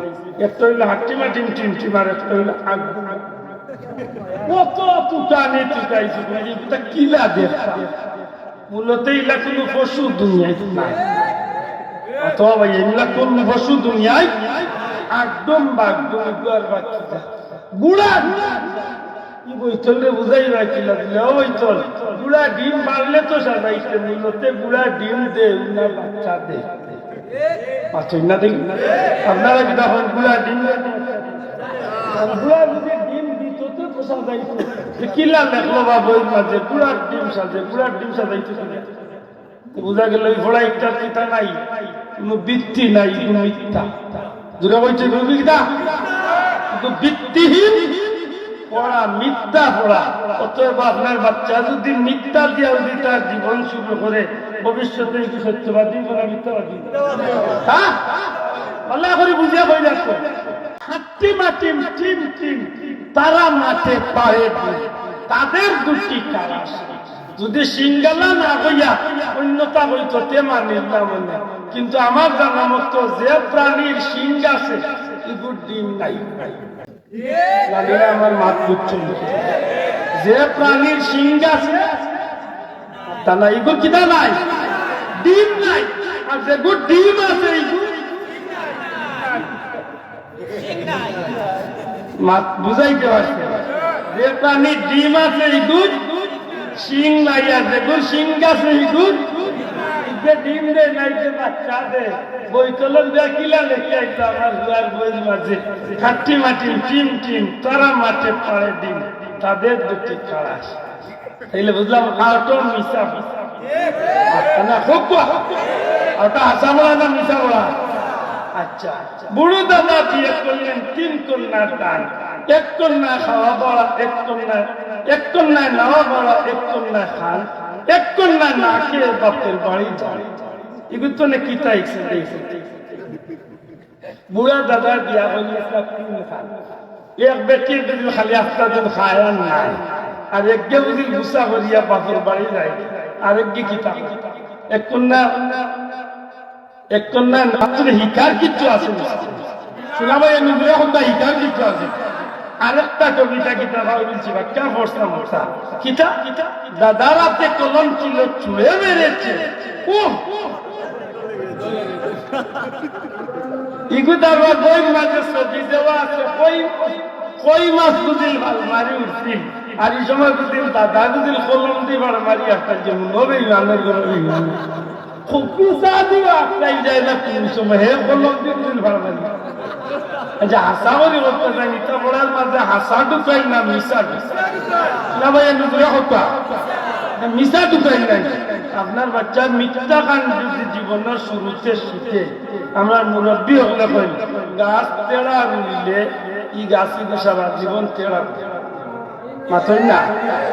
একটা অইলো হাট্টিমা টিম টিম টিম, আর একটা অইলো আগ। কত তুকানি তুকাইছি, কইছি, "ইটা কিলা দেখতাম?" মূলত ইলা কুনু পশু দুনিয়াত নাই। অথবা ভাই, ইলা কুনু পশু দুনিয়াত আগডুম বাগডুম, ইগু আর বাকি যা। গুড়া, ই বৈতলরে বুঝাইবা কিলা দিলে, ও বৈতল, গুড়া ডিম পারলে তো সাজাইতে, মূলত গুড়া ডিম দে, না বাচ্চা দে। মাতইন না দেখি। আপনারা কিতা কইন, গুড়া ডিম দে? গুড়া যদি ডিম দিত, তো তো সাজাইতো। তো কিলা লেখলো বা বইর মাঝে, গুড়ার ডিম সাজে, গুড়ার ডিম সাজাইতো কিলা? তো বুঝা গেল, ই পড়া ইটার কিতা নাই, কুনু ভিত্তি নাই, কুনু মিথ্যা। জোরে কইছে, কুনু কিতা? কিন্তু ভিত্তিহীন পড়া, মিথ্যা পড়া। অতএব আপনার বাচ্চা যদি মিথ্যা দিয়া যদি তার জীবন শুরু করে, ভবিষ্যতে একটু সত্যবাদী না মিথ্যাবাদী? হ্যাঁ? ভালা করি বুঝিয়া কই রাখো। হাট্টিমা টিম টিম টিম, তারা মাঠে পাড়ে দিম, তাদের দুটি কালা শিং। যদি শিংআলা না কইয়া অন্যতা কইতো, তে মানিলাম না। কিন্তু আমার জানা মতো যে প্রাণীর শিং আছে, ইগুর ডিম নাই। জানি না আমার মাত বুঝছইন নি। যে প্রাণীর শিং আছে, তা না, ইগুর কিতা নাই? ডিম নাই। আর যেগুর ডিম আছে, ইগুর মাত বুঝাইতে পারছি। যে প্রাণীর ডিম আছে, ইগুর শিং নাই। আর যেগুর শিং আছে, ইগুর যে ডিম দেয় নাই, যে বাচ্চা দেয়। বৈতলর বেকিলা লেখে আইতো আমার হুয়ার বইর মাঝে, হাট্টিমা টিম টিম টিম, তারা মাঠে পাড়ে দিম, তাদের দুটি কালা শিং। তাইলে বুঝলাম, আরটা মিছা। না, হোক বা। আরটা হাছা বলা না মিছা বলা? আচ্ছা, বুড়ো দাদা বিয়া করলেন, তিন কন্যার দান। এক কন্যায় খাওয়া পড়া, এক কন্যায়, এক কন্যায় নাওয়া পড়া, এক কন্যায় খান, এক কন্যায় না খেয়ে বাপের বাড়ি যান। ইগুর তো নাকি তাই দেখছি। বুড়া দাদা বিয়া করলে তিন খান। এক বেটিয়ে যদি খালি আস্তা দিন খায় আর নাই, আর একগে যদি গুসা করিয়া বাপের বাড়ি যায়, আর একগে কিতা? এক কন্যা, এক কন্যা না, তুমি হিকার কিচ্ছু আছে না। শোনা ভাই, আমি বুড়া কন্যা হিকার কিচ্ছু আছে। আরেকটা কবিতা কিতা ভাই বলছি, বাক্কা পড়তাম, পড়তাম। কিতা? দাদার হাতে কলম ছিল, ছুঁড়ে মেরেছে। উহ! ইগু তারপর বইর মাঝে ছবি দেওয়া আছে, কই, কই মাছ বুঝিল ভালা মারি উঠছিল। আর ই সময় বুঝিল দাদা বুঝিল কলম দি ভালা মারি একটা যেমন হবে ইমানের ঘরে ইমান। খুব পিছা দিও আটকাই যায় না কোন সময়, হে কলম দি বুঝিল ভালা মারি। আচ্ছা, হাছা করি করতে চাই, মিথ্যা পড়ার মাঝে হাছা ঢুকাই না মিছা ঢুকাই? না ভাই, আমি বুঝলে কথা। না, মিছা ঢুকাই নাই। আপনার বাচ্চা মিথ্যা কান যদি জীবনের শুরুতে শিখে, আমরা মুরব্বী হকলে কই, গাছ তেড়া রইলে ই গাছ কিন্তু সারা জীবন তেড়া রয়। মাতইন না?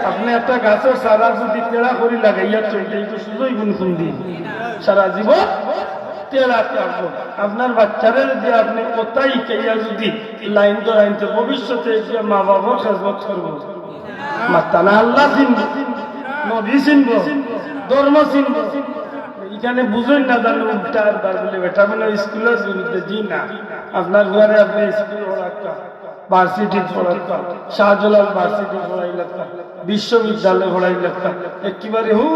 আপনি একটা গাছের চারা যদি তেড়া করি লাগাইয়া চলতে, এই তো সুযোগ গুণ কোন দিন সারা জীবন তেড়া থাকবো। আপনার বাচ্চারে যদি আপনি কোথায় শিখাইয়া যদি লাইন ধরাইতে, ভবিষ্যতে গিয়া মা বাবার খেদমত করবো। মাত্তা না, আল্লাহ চিনবো, নবী চিনবো, ধর্ম চিনবো। এখানে বুঝইন না জানো, উল্টা আর বার বলে, "বেটা মনে হয় স্কুলে আছে।" বলতে, "জি না, আপনার ঘরে আপনি স্কুল পড়াক্কা, ভার্সিটি পড়াক্কা, শাহজালাল ভার্সিটি পড়াইলাক্কা, বিশ্ববিদ্যালয় পড়াইলাক্কা, একেবারে হু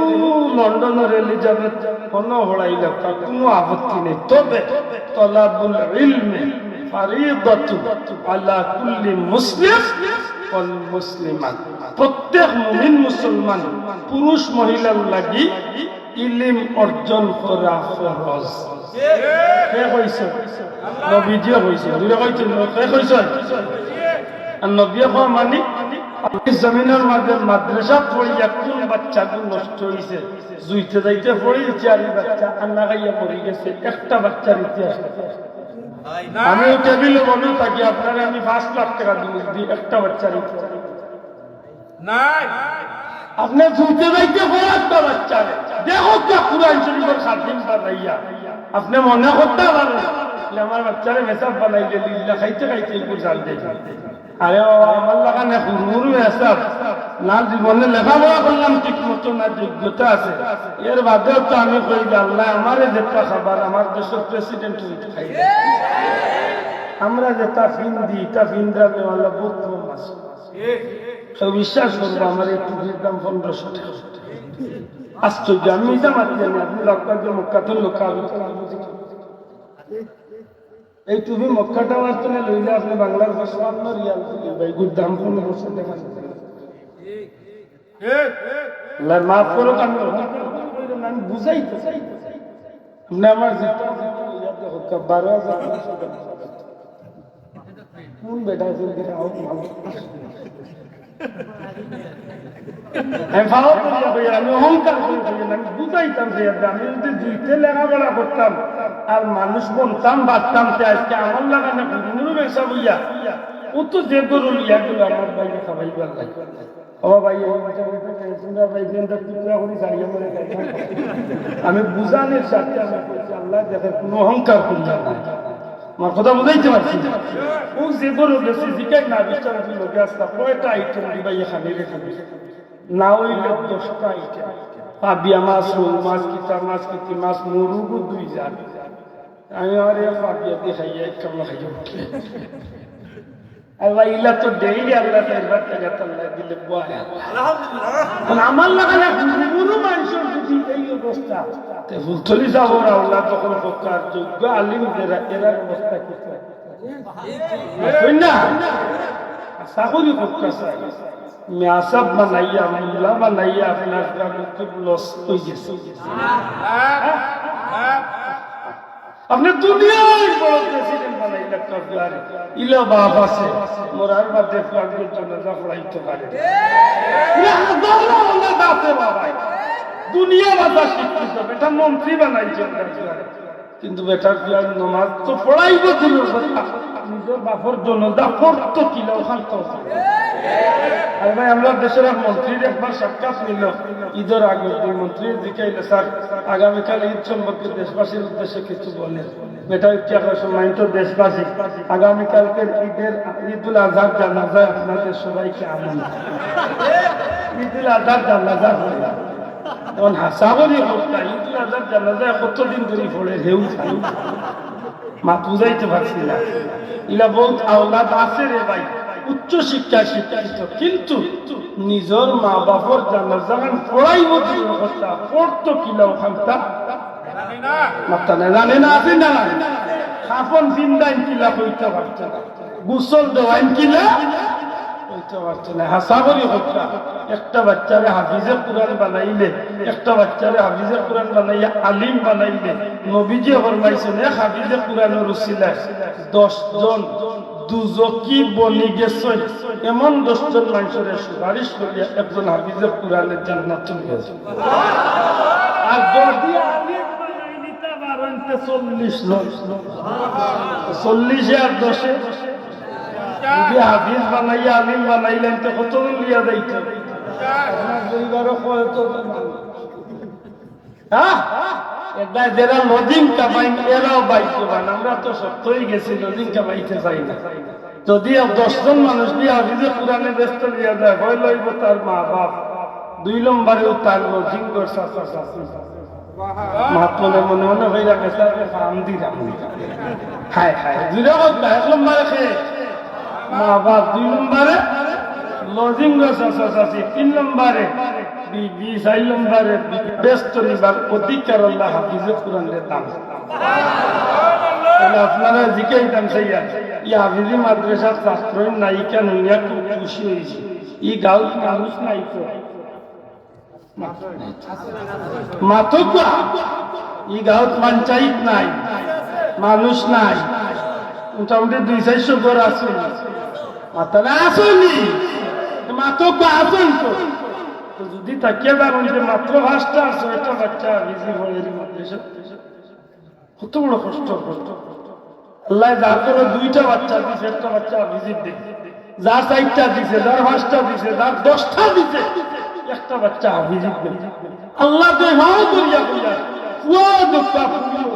লন্ডনের এলিজাবেথ কোনো পড়াইলাক্কা, কোনো আপত্তি নেই। তবে তলাবুল ইলমি ফারিদাতু আলা কুল্লি মুসলিম ওয়াল মুসলিমাত।" প্রত্যেক মুমিন মুসলমান পুরুষ মহিলার লাগি ইলিম অর্জন করা ফরজ। কে কইছে? নবীজিয়ে কইছে। জোরে কইতে, কে কইছে? আর নবীয়ে কওয়া মানি, এই জমিনের মাঝে মাদ্রাসা পড়িয়া কোন বাচ্চাগুলো নষ্ট হইছে, জুইতে যাইতে পড়ি চারি বাচ্চা আন্না খাইয়া পড়ি গেছে, একটা বাচ্চার ইতিহাস নাই। আমি ওই টেবিলে বলুন থাকি, আপনারে আমি পাঁচ লাখ টাকা দিব, যদি একটা বাচ্চার ইতিহাস নাই। আপনি জুইতে যাইতে পড়ি একটা বাচ্চারে দেখউক্কা, কোরআন শরীফের খাদিম বানাইয়া। আপনি মনে করতে পারেন যে আমার বাচ্চারে মেসাব বানাইলে লিল্লা খাইতে খাইতে এগুলো জানতে। আরে বাবা, আমার লাগানে হুরুর মেসাব না, জীবনে লেখাপড়া করলাম ঠিক মতো না, যোগ্যতা আছে, এর বাদেও তো আমি কই যে, "আল্লাহ, আমারে যেটা খাবার আমার দেশের প্রেসিডেন্ট খাই।" আমরা যেটা ফিন্দি, এটা ফিন্দার নেওয়ালা বহুত কম আছে। কেউ বিশ্বাস করবো, আমার এই টুপির দাম পনেরোশো টাকা। আশ্চর্য, আমি এটা মাতি জানি, আপনি লক্ষ মক্কাতুল লোক, আমি তো নাম বুঝি কি? এই টুপি মক্কাটা আমার তো লইলে আপনি বাংলার পঁচপান্ন রিয়াল দিলে ভাই, গুড দাম পনেরোশো টাকা। আল্লাহ মাফ করুক, আমি অহংকার করি না, আমি বুঝাই তো চাই। আপনি আমার যেটা ইয়াতে হোক, বারো হাজার পাঁচশো টাকা। কোন বেটা আছে ওদিকে? আও, ভালো। আমি ভালো করিয়া কই, আমি অহংকার করি কই না, আমি বুঝাইতাম যে আমি যদি দুইতে লেখাপড়া করতাম আর মানুষ বনতাম, বাঁচতাম, তে আজকে আমার লাগানে হুরুর মেসাব অইয়া, ও তো যে গরু লইয়া গেল আমার ভাইয়ে খাবাইবার লাগি। ও ভাই, এই ইন্টারনেটে টেনশনটা ভাই, এখানটা টুকরা করি ছাড়িয়ে মরে গেছে। আমি বুঝানির স্বার্থে আমি কইছি, আল্লাহ দেখে কোনো অহংকার করলাম না। আমার কথা বুঝাইতে পারছি? ও যে গরু বেশি জিকাই না, বিশটা রুটি লোকে আসতা, কয়টা আইটেম দিবা এখানে রেখে? না হইলে দশটা আইটেম। পাবিয়া মাছ, রৌ মাছ, কিতা মাছ, কিতি মাছ, মরুগু দুই জাত। আমি আরে পাবিয়া দিয়ে খাইয়া এক কামড় খাইয়া উঠলে। আল্লাহ, ইলা তো ডেইলি আল্লাহ চাইরবার টাকা আল্লাহ দিলে বয়। আলহামদুলিল্লাহ। কারণ আমার লাগানে হুরু মানুষের যদি এই অবস্থা, তে ফুলতলি সাবর আওলাদ তখন প্রকার যোগ্য আলিম যারা, এরার অবস্থা কি? বুঝলেন না? চাকরি করতে চাই, মেসাব বানাইয়া, মোল্লা বানাইয়া আপনার গ্রামে খুব লস হয়ে গেছে। আপনি দুনিয়ার বড় প্রেসিডেন্ট বানাইলা, কাফিয়ার ইলা বাপ আছে, মরার বাদে ফ্লাইটে জানাজা পড়াইতে পারে। ইলা হাজারো আওলাদ আছে বাবা। দুনিয়া বাজার শিক্ষিত, বেটা মন্ত্রী বানাইছে কাফিয়ার। কিন্তু বেটার ফিয়ার নমাজ তো পড়াইব দূরের কথা, নিজের বাপর জানাজা পড়তো কিলা ওখান তো। আরে ভাই, আমরা দেশের এক মন্ত্রীর একবার সাক্ষাৎ নিল, ঈদের আগে দুই মন্ত্রী জিকাইলে, "স্যার, আগামীকাল ঈদ সম্পর্কে দেশবাসীর উদ্দেশ্যে কিছু বলেন।" বেটা উচ্চা করে, "সম্মানিত দেশবাসী, আগামীকালকের ঈদের, ঈদুল আজহার জানাজায় আপনাদের সবাইকে আমন্ত্রণ।" ঈদুল আজহার জানাজা হয়। এখন হাসা করি হোক না, ঈদুল আজহার জানাজায় কতদিন ধরে পড়ে হেউ খাই। মা বুঝাইতে পারছি না। ইলা বহুত আওলাদ আছে রে ভাই, উচ্চ শিক্ষায় শিক্ষিত, কিন্তু নিজের মা বাপর জানাজা গান পড়াইব দূরের কথা, পড়তো কিলা ওখানটা? মাত্তা না, জানে না, আছে না? কাফন ফিন্দাইন কিলা কইতে পারতো না, গোসল দেওয়াইন কিলা কইতে পারতো না। হাসা করি কথা, একটা বাচ্চারে হাফিজে কোরআন বানাইলে, একটা বাচ্চারে হাফিজে কোরআন বানাইয়া আলিম বানাইলে, নবীজি ফরমাইছেন, এক হাফিজে কোরআনের উসিলায় দশ জন দুজকি বনি গেছে, এমন দশ জন মানুষের সুপারিশ করিয়া একজন হাফিজে কোরআনের জান্নাত চলে গেছে। আর যদি আলিম বানাই নিতে পারেন, তো চল্লিশ জন, চল্লিশে আর দশে যদি হাফিজ বানাইয়া আলিম বানাইলেন, তো কতজন লিয়া যাইত? আপনার পরিবারও কয়জন মানুষ? হ্যাঁ? এটা যারা লজিং কামাইন, এরাও ভাগ্যবান। আমরা তো শক্ত হয়ে গেছি, লজিং কামাইতে চাই না। যদি আর দশ জন মানুষ দিয়ে হাফিজে কোরআনে বেহেস্ত লিয়া যায়, হয় লইব তার মা বাপ, দুই নম্বরেও তার লজিং ঘর চাচা চাচি। মাত মনে মনে মনে কইরা গেছে, আগে ফার্ম দিলাম। হায় হায়, দুই রকম না, এক নম্বরে খে মা বাপ, দুই নম্বরে লজিং চাচা চাচি, তিন নম্বরে বিবি, চার নম্বরে বিবি। ব্যস্ত নিবার অধিকার আল্লাহ হাফিজে কোরআন রে দান। তাহলে আপনারা জিকাইতাম চাইয়া, ই হাফিজি মাদ্রাসার ছাত্র নাই কেন, নিয়া খুব খুশি হয়েছি। ই গাঁও মানুষ নাই তো। মাতউক্কা, ই গাঁওত পঞ্চায়েত নাই, মানুষ নাই, মোটামুটি দুই চাইরশো ঘর আছে। মাতরা আছইন নি? মাতউক্কা আছইন তো। তো যদি থাকিয়া দাঁড়ান যে মাত্র পাঁচটা আর ছয়টা বাচ্চা হাফিজি পড়ের মাদ্রাসা, কত বড় কষ্ট, কষ্ট। আল্লাহ যার করে দুইটা বাচ্চা দিছে, একটা বাচ্চা হাফিজির দে, যার চাইরটা দিছে, যার পাঁচটা দিছে, যার দশটা দিছে, একটা বাচ্চা হাফিজির দে। আল্লাহ তো ভাও করিয়া কইয়া, পুয়া দোকা পুড়িও,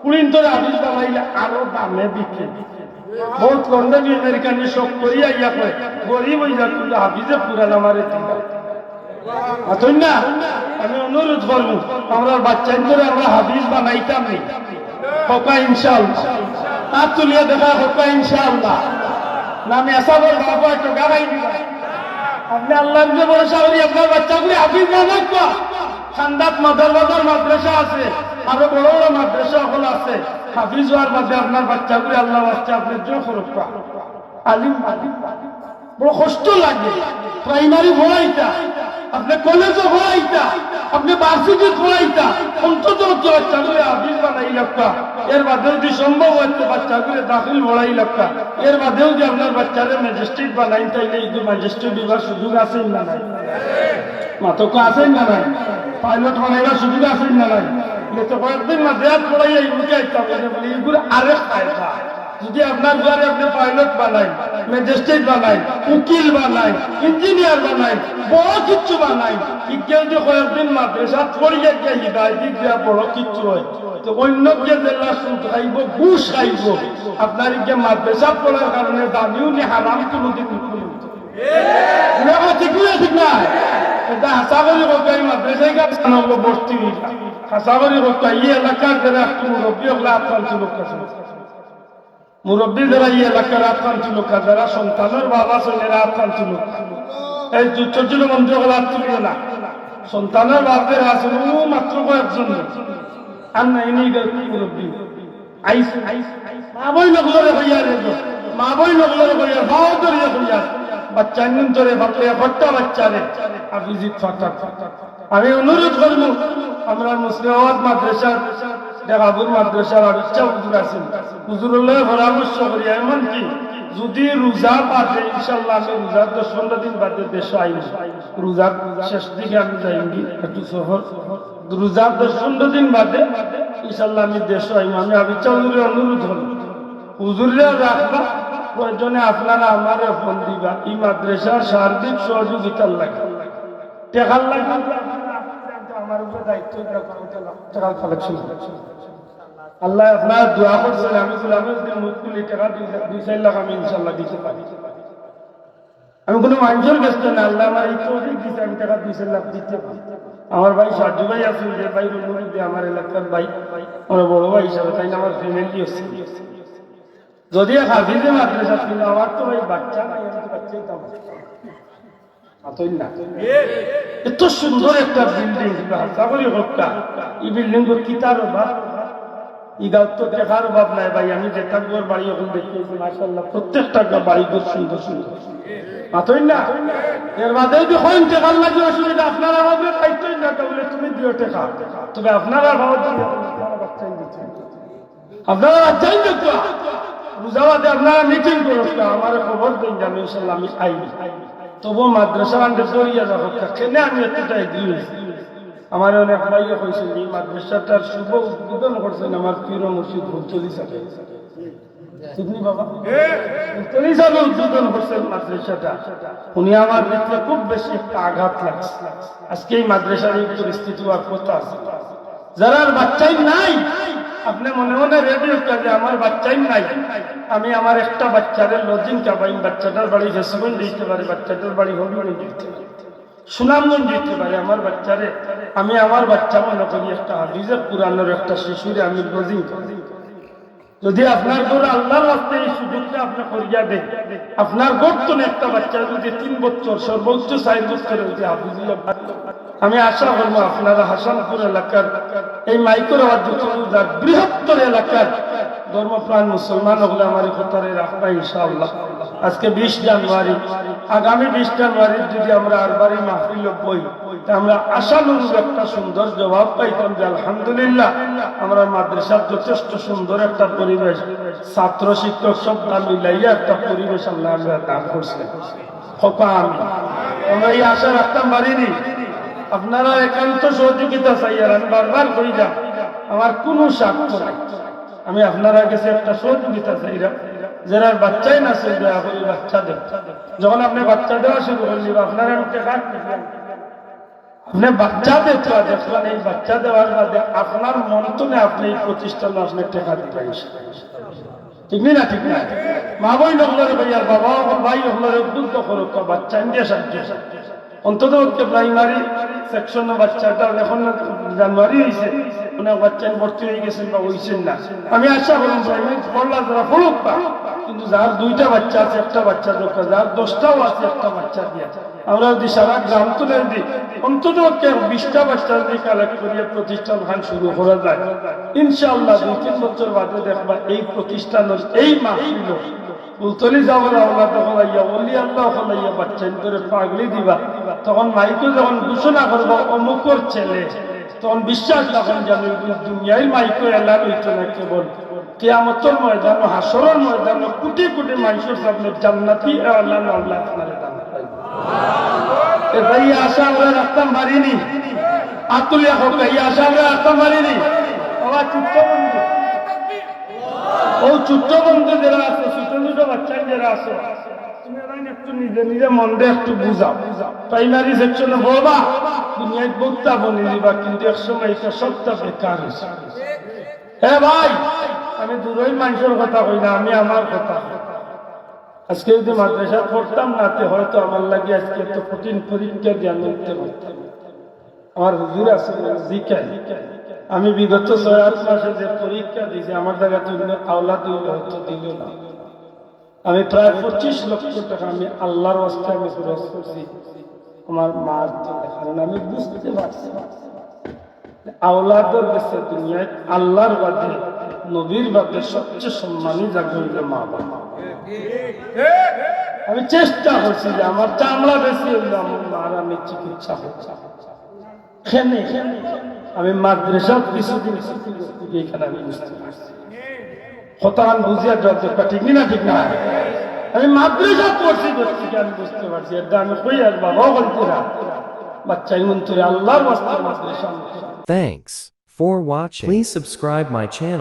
পুড়িন তোর হাফিজ বানাইলে আরো দামে বিকে। বহুত লন্ডনি আমেরিকানি শখ করিয়া ইয়া কয়, গরিব হইয়া কিন্তু হাফিজে পুরান আমারে দিলা। মাতইন না? আমি অনুরোধ করমু, আমরার বাচ্চাইন্তরে আমরা হাফিজ বানাইতাম নি। কউক্কা ইনশাআল্লাহ। হাত তুলিয়া দেখা, কউক্কা ইনশাআল্লাহ। না, আমি আশা করবো, বাবা একটু গাড়াই দিবা। আপনে আল্লাহর উপরে ভরসা করি আপনার বাচ্চাগুলি হাফিজ বানাউক্কা। খান্দাত মাদার বাজার মাদ্রাসা আছে, আরো বড় বড় মাদ্রাসা অকল আছে। হাফিজ হওয়ার বাদে আপনার বাচ্চাগুলি আল্লাহ বাচ্চা আপনি জোর করুক্কা। আলিম, আলিম, আলিম। বড় কষ্ট লাগে। প্রাইমারি পড়াইতা, আপনে কলেজো পড়াইতা, আপনে ভার্সিটি পড়াইতা, অন্তত বাচ্চাগুলি হাফিজ বানাইলাউক্কা। এর বাদে যদি সম্ভব হয় তো বাচ্চাগুলি দাখিল পড়াইলাউক্কা। এর বাদে যদি আপনার বাচ্চারে ম্যাজিস্ট্রেট বানাইন, তাইলে এই যে ম্যাজিস্ট্রেট হইবার সুযোগ আছে না নাই? মাতউক্কা আছে না নাই? পাইলট বানাইবার সুযোগ আছে না নাই? এতে কয়েকদিন মাঝে আর পড়াইয়া ইগুকে আইতাম, বলে, এগুলো আরেক ফায়দা। যদি আপনার ঘরে আপনি পাইলট বানাইন, ম্যাজিস্ট্রেট বানাইন, উকিল বানাইন, ইঞ্জিনিয়ার বানাইন, বড় কিচ্ছু বানাইন, ইজ্ঞান যে কয়েকদিন মাদ্রাসা পড়িয়া গিয়া হিদায়ত দিয়া বড় কিচ্ছু হয়, তো অন্য যে জেলা সুদ খাইব, ঘুষ খাইব, আপনার ইজ্ঞান মাদ্রাসা পড়ার কারণে দানিও নি হারাম কোনোদিন উঠবে না। এরা ঠিক না, ঠিক না? এটা হাছা করি কউক্কা, এই মাদ্রাসায় গিয়া ভর্তি হইবা। হাছা করি কউক্কা, এই এলাকার যারা একটু মুরব্বী অকলে আত খান তুলুক্কা। মুরব্বী যারা এই এলাকার আত খান তুলুক্কা, যারা সন্তানর বাবা আছইন এরা আত খান তুলুক্কা। এই ছোট ছোট মন্ত্রী অকলে আত তুলিও না। সন্তানর বাপ যারা আছইন, ও মাত্র কয়েকজন। আর নাই, নেই গেল মুরব্বী। আইস, আইস, আইস। মা বইন অকলরে কইয়ার, মা বইন অকলরে কইয়ার, বাবা ধরিয়া কইয়ার। বাচ্চাইন্তরে, বাচ্চা, বাচ্চা বাচ্চারে, হাফিজিত ফাটার। আমি অনুরোধ করমু, আমরার মুসলিমাবাদ মাদ্রাসার, দেখাবুর মাদ্রাসার আর ইচ্ছা হুজুর আছইন, হুজুরর লগে পরামর্শ করি, এমনকি যদি রোজা বাদে, ইনশাআল্লাহ আমি রোজার দশ পনেরো দিন বাদে দেশো আইমু, রোজার শেষ দিকে আমি যাইমু একটু সফর, রোজার দশ পনেরো দিন বাদে ইনশাআল্লাহ আমি দেশো আইমু। আমি হাফিজ হুজুররে অনুরোধ করমু, হুজুররে রাখবা, প্রয়োজনে আপনারা আমারে ফোন দিবা, এই মাদ্রাসার সার্বিক সহযোগিতার লাগি। টেকার লাগি আমার উপরে দায়িত্ব, টেকা কালেকশন। আল্লাহ আপনারা দোয়া করছেন, আমি গোলামের দিন মুখ খুলি টেকা দুই, দুই চার লাখ আমি ইনশাআল্লাহ দিতে পারি। আমি কোনো মানুষের কাছ থেকে না, আল্লাহ আমার এই তৌফিক দিছে, আমি টেকা দুই চার লাখ দিতে পারি। আমার ভাই সাজু ভাই আছইন, যে ভাই রুমুর মধ্যে আমার এলাকার ভাই, আমার বড় ভাই হিসাবে, তাই না আমার ফ্যামিলি আছে। যদি এক হাফিজে মাদ্রাসা ছিল, আমার তো ভাই বাচ্চা নাই, আমি তো বাচ্চাই তো আমার। মাতইন না। এত সুন্দর একটা বিল্ডিং, হাছা করি কউক্কা। এই বিল্ডিং কিতার অভাব? ই গাঁওত তো টেকার অভাব নাই ভাই। আমি যেটা ঘর বাড়ি অখন দেখি, মাশাআল্লাহ, প্রত্যেকটা ঘর বাড়ি ঘর সুন্দর সুন্দর। মাতইন না। এর বাদে যদি কইন টেকার লাগি অসুবিধা, আপনারা ভাবলে পাইতইন না, তাহলে তুমি দিও টেকা। তবে আপনারা ভাবো যে আপনারা বাচ্চাই দিচ্ছেন। আপনারা বাচ্চাই দেখবা। রোজা বাদে আপনারা মিটিং করুক্কা, আমারে খবর দিন, আমি ইনশাআল্লাহ আমি আইমু। তবু মাদ্রাসা আন্ডে পড়িয়া যাবো, কেনে আমি এতটা এগিয়ে হয়েছি। আমার অনেক ভাইয়ে কইছেন, এই মাদ্রাসাটার শুভ উদ্বোধন করছেন আমার পীর মুর্শিদ ফুলতলি সাহেব। ঠিক নি বাবা? ফুলতলি সাহেব উদ্বোধন করছেন মাদ্রাসাটা। উনি আমার ভিতরে খুব বেশি একটা আঘাত লাগছে। আজকে এই মাদ্রাসার এই পরিস্থিতি হওয়ার কথা আছে। যারার বাচ্চাই নাই, আপনি মনে মনে রেডি হইতে যে আমার বাচ্চাই নাই, আমি আমার একটা বাচ্চারে লজিং খাবাইম, বাচ্চাটার বাড়ি ফেসবুক দিতে পারে, বাচ্চাটার বাড়ি হবিগঞ্জ দিতে পারে। সুনামগঞ্জ হইতে পারে আমার বাচ্চারে, আমি আমার বাচ্চা মনে করি একটা হাফিজে কোরআনর একটা শিশুরে আমি ব্রজিং করি। যদি আপনার ঘরো আল্লাহর রাস্তায় এই সুযোগটা আপনি করিয়া দেন, আপনার ঘর তো একটা বাচ্চা যদি তিন বছর, সর্বোচ্চ চার বছরে যদি হাফিজুল্লাহ, আমি আশা করবো আপনারা হাসানপুর এলাকার এই মাইকর আওয়াজ যত যার বৃহত্তর এলাকার ধর্মপ্রাণ মুসলমান হকলে আমার এই কথারে রাখবা ইনশাআল্লাহ। আজকে বিশ জানুয়ারি, আগামী বিশ জানুয়ারির যদি আমরা আরবারি মাহফিল বই, তা আমরা আশানুরূপ একটা সুন্দর জবাব পাইতাম যে আলহামদুলিল্লাহ, আমরা মাদ্রাসার যথেষ্ট সুন্দর একটা পরিবেশ, ছাত্র শিক্ষক সব মিলাইয়া একটা পরিবেশ আল্লাহ আমরা দান করছেন। খোকা আমি, আমরা এই আশা রাখতাম পারিনি। আপনারা একান্ত সহযোগিতা চাই, আর আমি বারবার কই যান, আমার কোনো স্বার্থ নাই। আমি আপনারা গেছে একটা সহযোগিতা চাইলাম, যারার বাচ্চাই না চাই, দয়া করে বাচ্চা দেন। যখন আপনি বাচ্চা দেওয়া শুরু করলি, আপনারা আমি টেকা দিলাম। আপনি বাচ্চা দেখবা, দেখবেন এই বাচ্চা দেওয়ার বাদে আপনার মন তো নেই, আপনি এই প্রতিষ্ঠানে আপনি টেকা দিবেন। ঠিক নি না? ঠিক না? মা বইন হকলরে ভাই আর বাবা হকল ভাই হকলরে উদ্বুদ্ধ করুক, বাচ্চা ইন্ডিয়া সাহায্য। অন্তত পক্ষে প্রাইমারি সেকশনে বাচ্চাটা এখন জানুয়ারি হইছে, অনেক বাচ্চা ভর্তি হয়ে গেছেন বা হইছেন না। আমি আশা করি প্রাইমারি পড়লা যারা পড়ুক না, কিন্তু যার দুইটা বাচ্চা আছে একটা বাচ্চা দরকার, যার দশটাও আছে একটা বাচ্চা দিয়া আমরা যদি সারা গ্রাম তুলে যদি অন্তত পক্ষে বিশটা বাচ্চা যদি কালেক্ট করিয়া প্রতিষ্ঠান খান শুরু করা যায়, ইনশাআল্লাহ দুই তিন বছর বাদে দেখবা এই প্রতিষ্ঠান, এই মাহফিল ফুলতলি যাওয়ার আওলাদ হলাইয়া, ওলি আল্লাহ হলাইয়া বাচ্চাইন করে পাগলি দিবা। তখন মাইকে যখন ঘোষণা করবো অমুকর ছেলে, তখন বিশ্বাস রাখেন যেন এই দুনিয়ার মাইকে এলান হইতো না, কেবল কিয়ামতর ময়দানো, হাশরর ময়দানো কোটি কোটি মানুষের সামনে জান্নাতি এলান আল্লাহ আপনারে দান করাইবো। এ ভাই, এই আশা আমরা রাখতাম পারিনি। আতুলিয়া হোক, এই আশা আমরা রাখতাম পারিনি। বাবা, ছোট্ট বন্ধু, ও ছোট্ট বন্ধু যারা আছে, ছোট ছোট বাচ্চা যারা আছে, তুমি এরা একটু নিজে নিজে মন দিয়ে একটু বুঝাও। প্রাইমারি সেকশনে বলবা, দুনিয়ায় বক্তা বনে দিবা, কিন্তু এক সময় এটা সবটা বেকার হয়েছে। হ্যাঁ ভাই, আমি দূরই মানুষের কথা কই না, আমি আমার কথা কই। আজকে যদি মাদ্রাসা পড়তাম না, তে হয়তো আমার লাগি আজকে এত কঠিন পরীক্ষা দিয়ে আমি উঠতে পারতাম। আমার হুজুর আছে, জিকাই, আমি বিগত ছয় আট মাসে যে পরীক্ষা দিয়েছি, আমার জায়গা তো অন্য আওলাদ হইলে হয়তো দিল না। আমি প্রায় পঁচিশ লক্ষ টাকা আমি আল্লাহর ওয়াস্তে আমি খরচ করছি আমার মার জন্য, কারণ আমি বুঝতে পারছি আওলাদর গেছে দুনিয়ায় আল্লাহর বাদে, নবীর বাদে সবচেয়ে সম্মানী জায়গা হইল মা বাবা। আমি চেষ্টা করছি যে আমার চামড়া বেশি হইল আমার মার আমি চিকিৎসা করছি। এখানে আমি মাদ্রাসাত কিছুদিন শিক্ষক করতে গিয়ে এখানে আমি বুঝতে পারছি। কথা আমি বুঝিয়া জবাব দেবা, ঠিক নি না? ঠিক না? আমি মাদ্রাসাত পড়ছি, করছি কি আমি বুঝতে পারছি। এটা আমি কই আর বাবাও বলতে না। বাচ্চা এমন তোরে আল্লাহর ওয়াস্তে মাদ্রাসা। Thanks for watching. Please subscribe my channel.